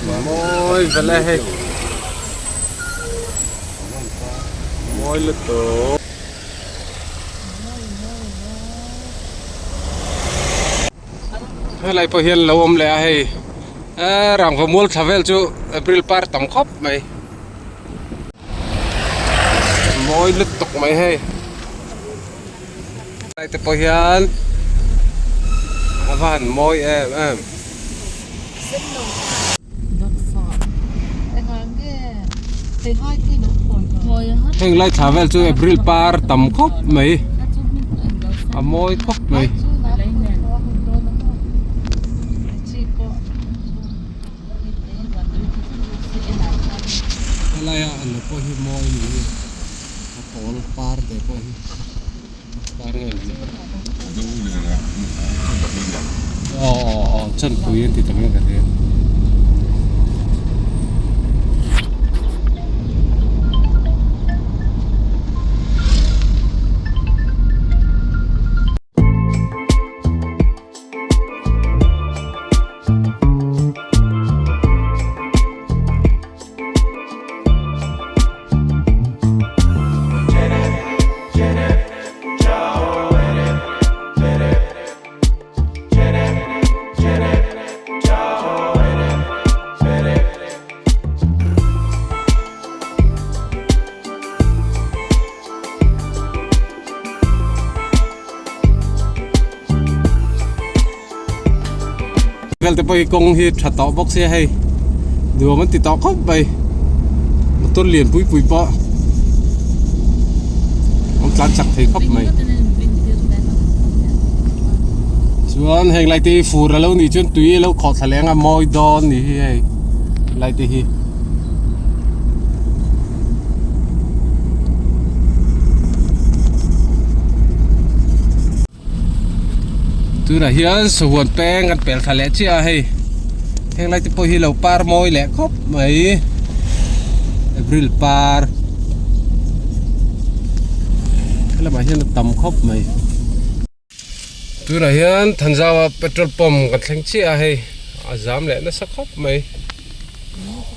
Mawi vele hei. Mawi lutuk. Helai pawh hian lo awm leh a hei eee rangva mual thla vel chu april par tam khawp mai mawi lutuk mai hei helai te pawh hian a va han mawi em em. Heng lai thla vel chu April par tam khawp mai a mawi khawp mai. Helaia an lo pawh hi mawi a ni hi a pawl par te pawh hi. Aw aw aw chanpui an ti ta mai ka hria. Vel te pawh hi kawng hi tha tawh bawk sia hei nuam an ti tawh khawp mai motor lian pui pui pawh an tlan chak thei khawp mai chuan heng lai te hi fur alo nih chuan tui alo khawh thla leh anga mawi dawn ni hi hei lai te hi. Tunah hian sahuan peng kan pel thla leh chiah a hei heng lai te pawh hi lo par mawi leh khawp mai April par helamah hian a tam khawp mai tunah hian Thanzawa petrol pump kan thleng chiah a hei a zam leh nasa khawp mai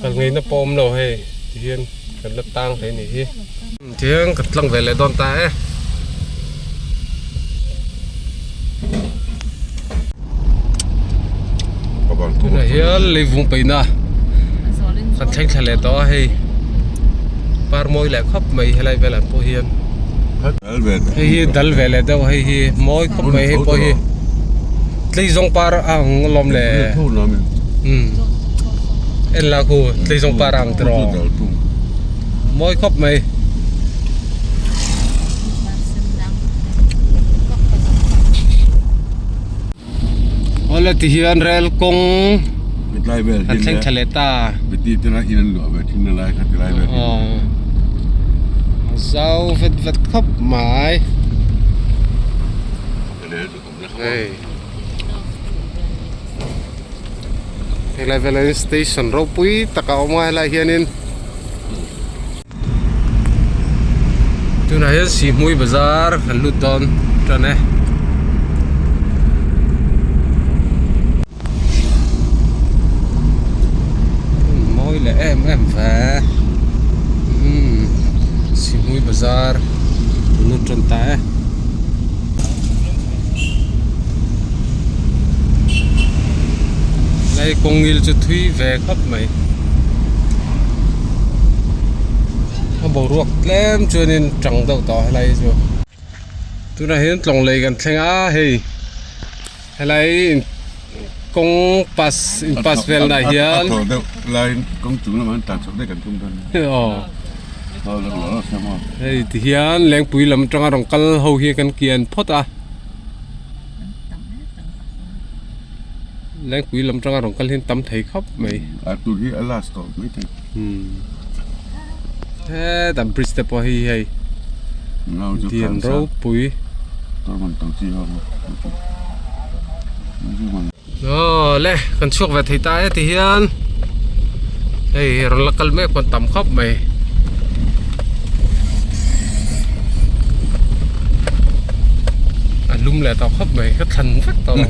kal ngeina pawh a awm lo hei tihian kan la tang hle a nih hi. Tihian ka tlang ve leh dawn ta e. Tunah hian leivung peihna kan thleng thla leh tawh a hei par mawi leh khawp mai helai velah pawh hian hei hi dal ve leh deuh hei hi mawi khawp mai hei pawh hi tleizawng par a ang alawm le umm en la khu tleizawng par a ang tiraw. Mawi khawp mai. Awle ti hian rel kawng an thleng thla leh ta. A zau vet vet khawp mai. Hei. Helai velah hian station ropui tak a awm a helai hianin tunah hian Sihhmui bazar kan lut dawn tan e. Mawi leh em em ve umm Sihhmui bazar kan lut tan ta e. Lai kawngil chu thui ve khawp mai a boruak tlem chuanin tang deuh tawh helai hi chu tunah hian tlawng lei kan thleng a hei helai kawng pass in pass vel nah hian aw. Hei ti hian lengpui lam atanga rawn kal ho hi kan kian phawt a lengpui lam atanga rawn kal hian tam thei khawp mai a tur hi a last tawh mai thei hetah bridge te pawh hi hei dian ropui Aw le kan chhuak ve thei ta e ti hian hei rawn la kal mek pawn tam khawp mai a lum leh tawh khawp mai ka thlan vek tawh lo.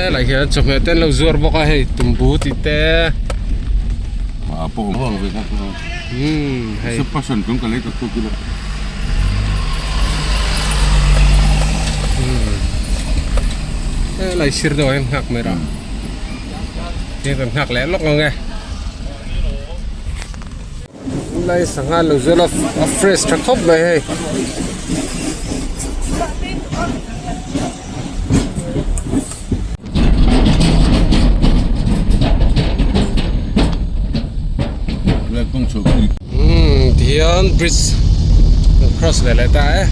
Helai hian chawhmeh te an lo zuar bawk a hei tumbu tih te. A pawh awm ve bawk a. Umm hei. Passion tum ka lei tak tuk ila. Umm helai sir deuh ah hian nghak mai rah. Hei kan nghak leh lawk ang e. Tunlai sangha lo zual a a fresh tha khawp mai hei. Umm tihian bridge kan cross ve leh ta e.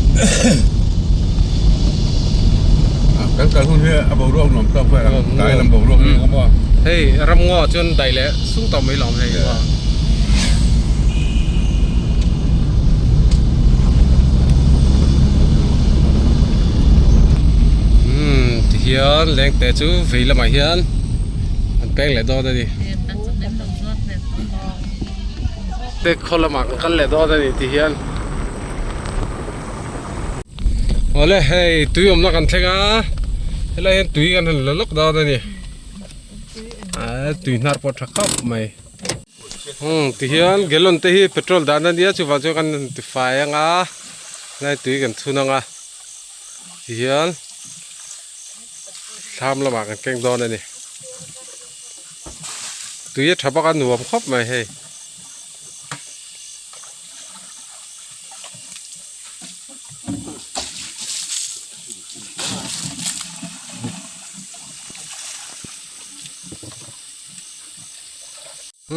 Kan kal hun hi a boruak nuam tawk vel ang tlai lam boruak hi a maw. Hei ramngaw chuan daih leh sung tawh mai lawm hei. Umm tihian lengte chu vei lamah hian an peng leh dawn a ni. Te khaw lamah kan kal leh dawn a ni tihian. Awle hei tui awmna kan thleng a helai hian tui kan han la lawk dawn a ni. Aa tui hnar pawh a tha khawp mai. Umm tihian gallon te hi petrol dan a nia chuvang chuan kan han tifai anga helai tui kan chhun anga tihian thlam lamah kan keng dawn a ni tui a tha bawk a nuam khawp mai hei.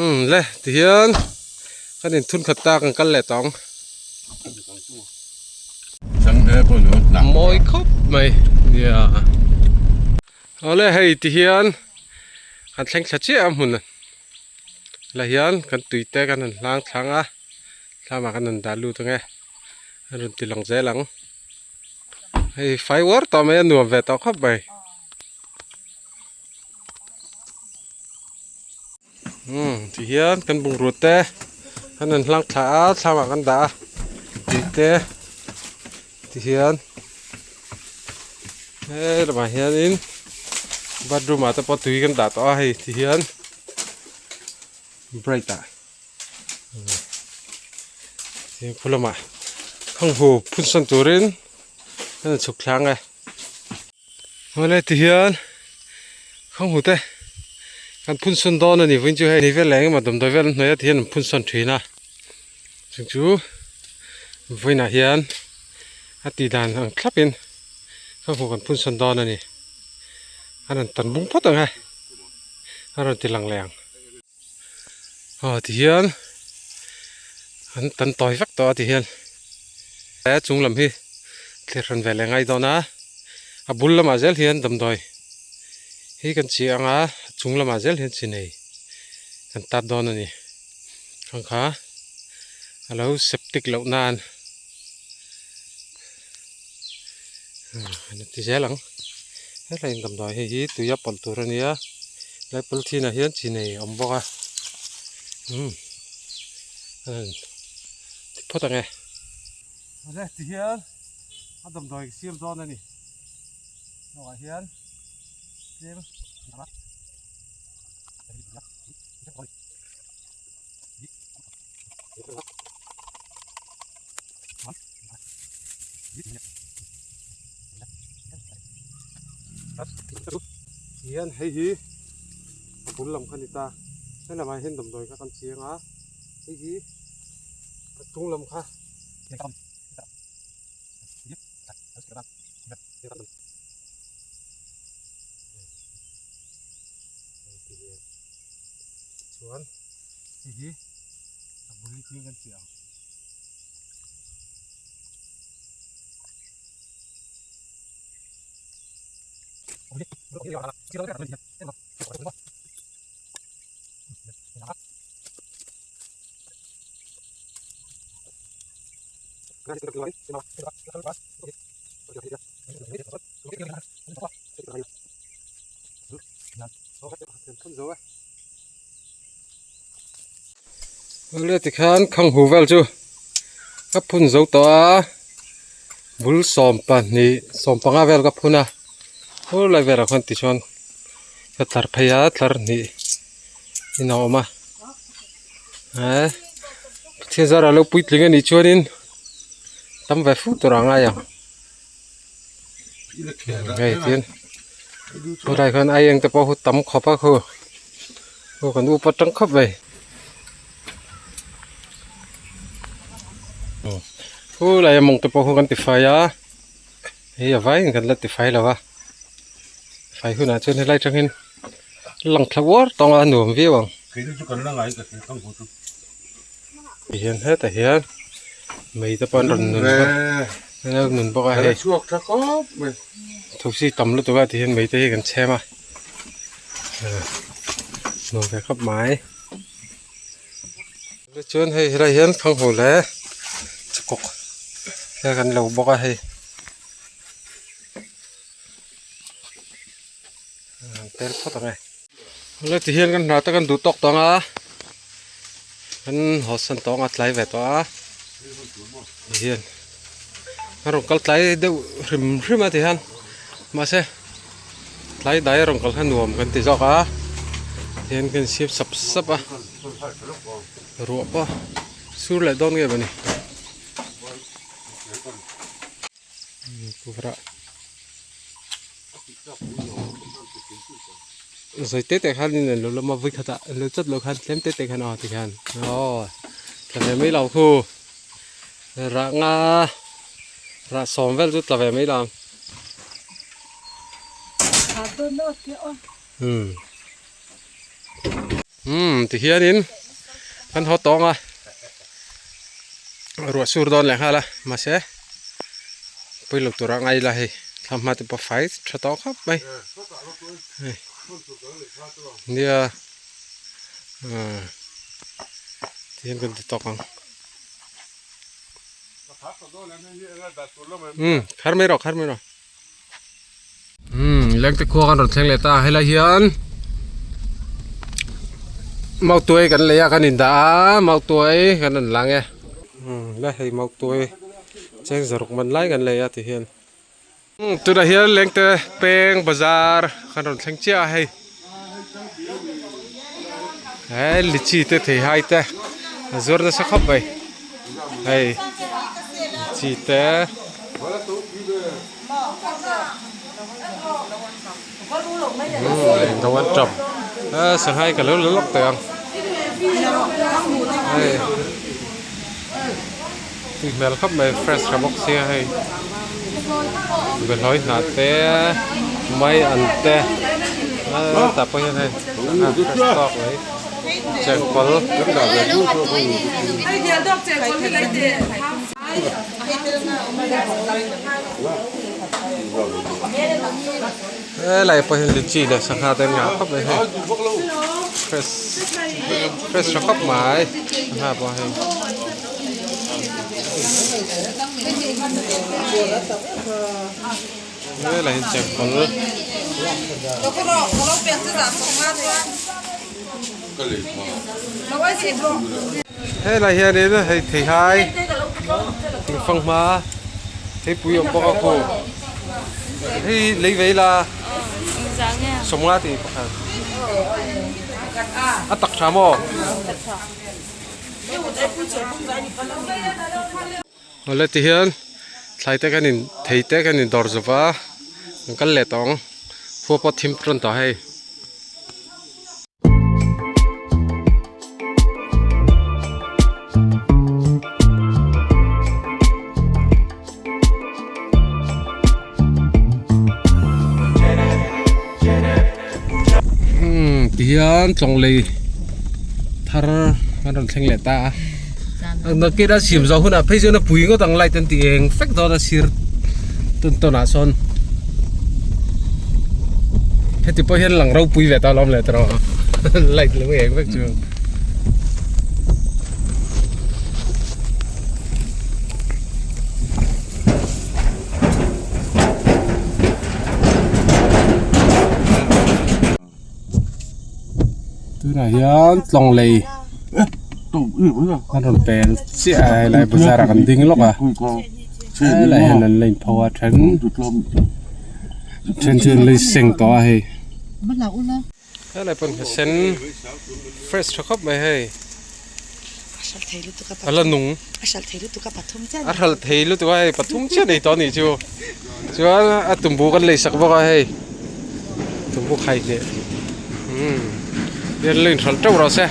Umm le tihian kan inthun khat ta kan kal leh tawh ang. Mawi khawp mai nia awle hei tihian kan thleng thla chiah a hmun la hian kan tui te kan han hlang thlang a thlamah kan han dah lut ang e a rawn ti lang zel ang hei fai uar tawh mai a nuam ve tawh khawp mai. Umm ti hian kan bungrua te kan han hlang thla a thlamah kan dah a tui te ti hian he lamah hianin bathroom ah te pawh tui kan dah tawh a hei ti hian bright ah tihian khu lamah khanghu phun sawn turin an in chhuk thlang e. Awle tihian khawnghu te kan phun sawn dawn a ni vawiin chu hei ni vel leh engemaw damdawi vel an hnawih a tihian an phun sawn thin a chung chu vawiinah hian a tih dan ang thlap in khawnghu kan phun sawn dawn a ni a rawn tan bung phawt ang e a rawn ti lang leh ang aw tihian an tan tawi vek tawh a tihian he chung lam hi thlir hran ve leh ngai dawn a a bul lamah zel hian damdawi hi kan chi ang a a chung lamah zel hian chi nei kan tat dawn a ni ang kha a lo septic loh nan an ti zel ang helai in damdawi hei hi tui a pawlh tur a nia helai polythene ah hian chi nei a awm bawk a umm a han ti phawt ang e. Awle ti hian a damdawi ka siam dawn a ni hnungah hian tlem Hian hei hi a bul lam kha a ni ta he lamah hian damdawi kha kan chiang a hei hi a chung lam kha. Chuan hei hi a bul hi thing kan chiah ang. Awle tikhan khanghu vel chu ka phun zo tawh a bul 12 15 vel ka phun a khulai velah khuan tichuan. Ka tlar phei a tlar hnih in a awm a eee Pathian zarah lo puitling anih chuanin tam ve fur tur ah a ngai ang hei tin khawlai khan aieng te pawh hu tam khawp a khu khu kan upa tang khawp mai khulai a mawng te pawh khu kan ti fai a hei a vaiin kan la ti fai lo a fai hunah chuan helai tangin lang thla uar tawng a nuam viau ang tihian hetah hian mei te pawh an rawn nun bawk a an nun bawk a hei thosi tam lutuk a tihian mei te hi kan chhem a nuam ve khawp mai chuan hei helai hian thangho leh chukawk te kan lo bawk a hei. Tel phawt ang e. Helai ti hian kan hna te kan duh tawk tawng a kan haw san tawng a tlai ve tawh a ti hian a rawn kal tlai deuh hrim hrim a ti hian mahse tlai dai a rawn kal kha nuam kan ti zawk a tihian kan siam sap sap a ruah pawh sur leh dawn nge mawni. Zawi te te khan in an lo lawm a vui khatah an lo chawt lo khan tlem te te khan aw tikhian aw tla ve mai lo khu rah nga rah sawm vel chu tla ve mai lo ang umm umm tikhianin kan haw tawng a ruah sur dawn leh nghal a mahse pawilo tura ngai ila hei thla hma te pawh fai tha tawh khawp mai hei nia ah tihian kan ti tawk ang umm khar mai rawh khar mai rawh umm lengte khua kan rawn thleng leh ta helai hian mautuai kan lei a kan indah a mautuai kan rawn lang e umm la hei mautuai cheng zaruk man lai kan lei a ti hian umm tunah hian lengte peng bazar kan rawn thleng chiah a hei he lichi te theihai te a zuar nasa khawp mai hei lichi te. Umm do an tap a sanghai ka lo la lawk teh ang hei tui hmel khawp mai fresh tha bawk sia hei behlawi hnah te mai an te tah pawh hian hei sangha fresh tawk mai chengkawl. Helai pawh hian lichi leh sangha te an ngah khawp mai hei fresh fresh tha khawp mai sangha pawh hei. Helai hian chengkawl Helai hianin hei theihai thingfang hma theipui awm bawk a khu hei lei vei la sawmnga tih pakhat a tak tha maw? Awle tihian thlai te kan in thei te kan in dawr zova an kal leh tawh ang khua pawh thim tawn tawh hei. Umm tihian chawnglei thar an rawn thleng leh ta a nakina siam zawh hunah phei chuan a pui ngawt ang light an ti eng fek dawn a sir tawn tawn ah sawn heti pawh hian lang ropui ve ta alawm leh tawh light lo eng vek chu. Tunah hian tlawng lei an rawn pel chiah a helai bazar ah kan ding lawk a helai hian an la inpho a then then chu an la inseng tawh a hei. Helai pawn ka sen fresh tha khawp mai hei. A la nung. A hralh thei lutuk a hei pathum chiah nei tawh a nih chu. Chuan a tumbu kan lei sak bawk a hei tumbu khai hneh umm hian lo inhralh teuh rawh se.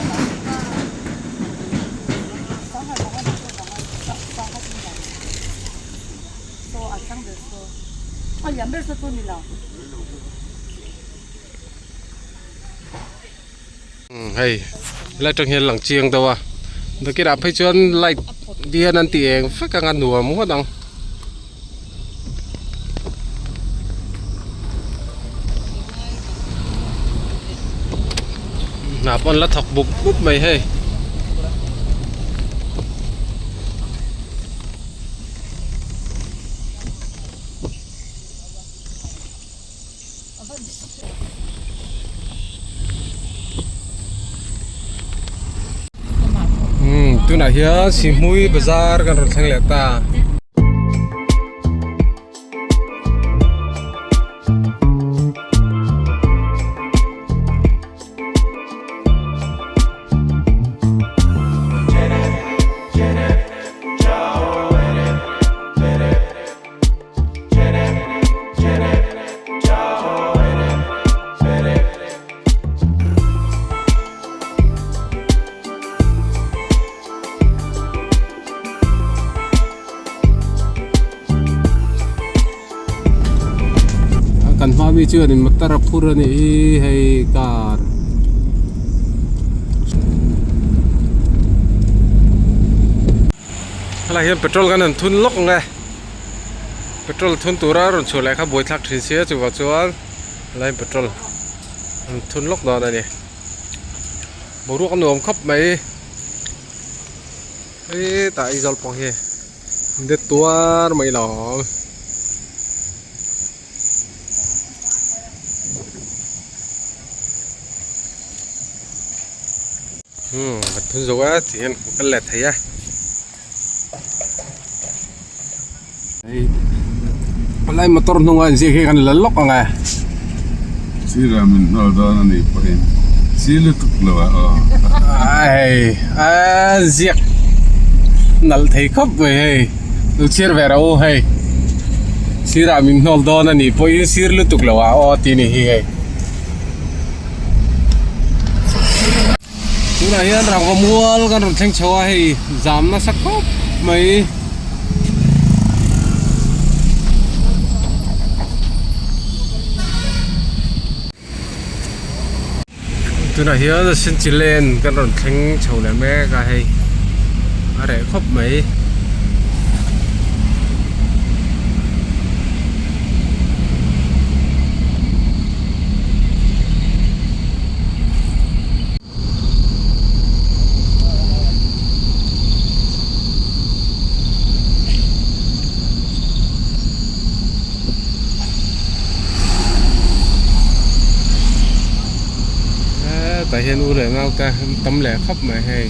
Hei helai atang hian lang chiang deuh a nakinah phei chuan light hian an ti eng vek ang a nuam ngawt ang. Hna pawh an la thawk bup bup mai hei. Tunah hian Sihhmui bazar kan rawn thleng leh ta. Kan hma mi chuanin motor a phur a nih hi hei car. Helai hian petrol kan han thun lawk ang e. Petrol thun tura rawn chhuah leh kha buaithlak thin sia chuvang chuan helai hian petrol an thun lawk dawn a ni. Boruak a nuam khawp mai. Hetah Aizawl pawh hi an det tuar mai lo. Umm kan thun zo a ti hian kan kal leh thei a. Hei helai motor hnunga inziak hi kan la lawk ang e. Sir ah min hnawl dawn a nih pawhin si lutuk lo ah aw. Hei a ziak nalh thei khawp mai hei lo chhiar ve rawh u hei sir ah min hnawl dawn a nih pawhin sir lutuk lo ah aw tih a ni hi hei. Tunah hian rangva mual kan rawn thleng chho a hei zam nasa khawp mai. Tunah hian Sinchilen kan rawn thleng chho leh mek a hei a reh khawp mai. Hetah hian u leh nau te an tam leh khawp mai hei.